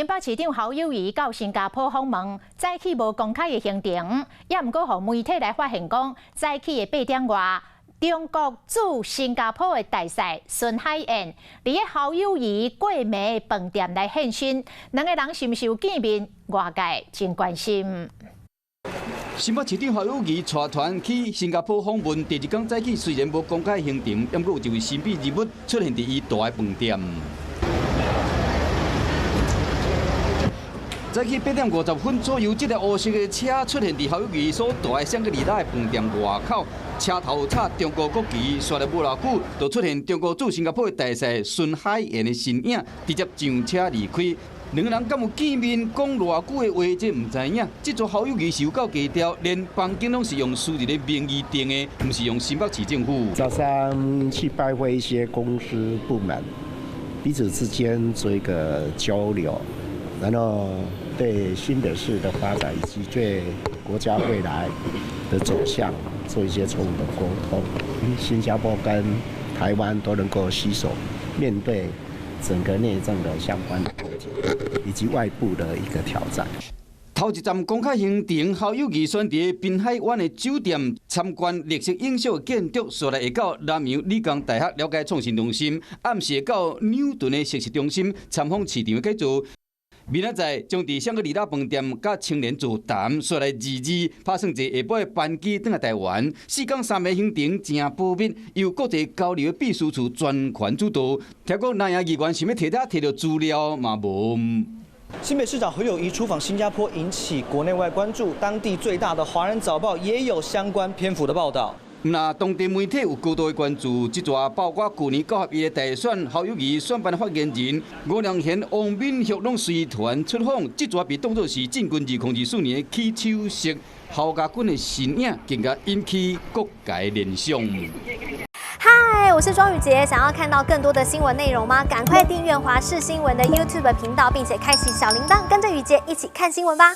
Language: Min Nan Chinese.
新北市長侯友宜到新加坡訪問，早起無公開的行程，也毋過予媒體來發現講，早起的8點外，中國駐新加坡的大使孫海燕，佇咧侯友宜過暝的飯店來現身，兩个人是毋是有見面？外界真關心。新北市長侯友宜帶團去新加坡訪問，第二工早起雖然無公開行程，毋過有一位神秘人物出現佇伊蹛的飯店。早起8點50分左右，這台烏色的車出現佇侯友宜所蹛的香格里拉的飯店外口，車頭插中國國旗，紲來無偌久，就出現中國駐新加坡的大使孫海燕的身影，直接上車離開。兩个人敢有見面講偌久的話，這毋知影。這組侯友宜是有夠低調，連房間攏是用私人的名義訂的，毋是用新北市政府。早上去拜會一些公司部門，彼此之間做一個交流。然後對新北市的發展以及對國家未來的走向做一些充分的溝通。新加坡跟台灣都能夠攜手面對整個內政的相關的問題，以及外部的一個挑戰。頭一站公開行程，侯友宜選佇濱海灣的酒店參觀綠色永續建築，紲來會到南洋理工大學了解創新中心，暗時會到紐頓的熟食中心參訪市場的改造。明仔載將佇香格里拉飯店佮青年座談，紲來22拍算坐下晡的班機轉來台灣。4工3暝行程誠保密，由國際交流的秘書處專權主導。聽講南洋議員想欲提他提著資料嘛無。新北市長侯友宜出訪新加坡，引起國內外關注。當地最大的《華人早報》也有相關篇幅的報道。那當地媒體有高度的關注，這逝包括舊年9合1的大選，侯友宜選辦發言人吳良賢、王敏玉攏隨團出訪，這逝被當作是進軍2024年的起手式，侯家軍的身影更加引起各界聯想。嗨，我是莊宇傑，想要看到更多的新聞內容嗎？趕快訂閱華視新聞的 YouTube 頻道，並且開啟小鈴鐺，跟着宇傑一起看新聞吧。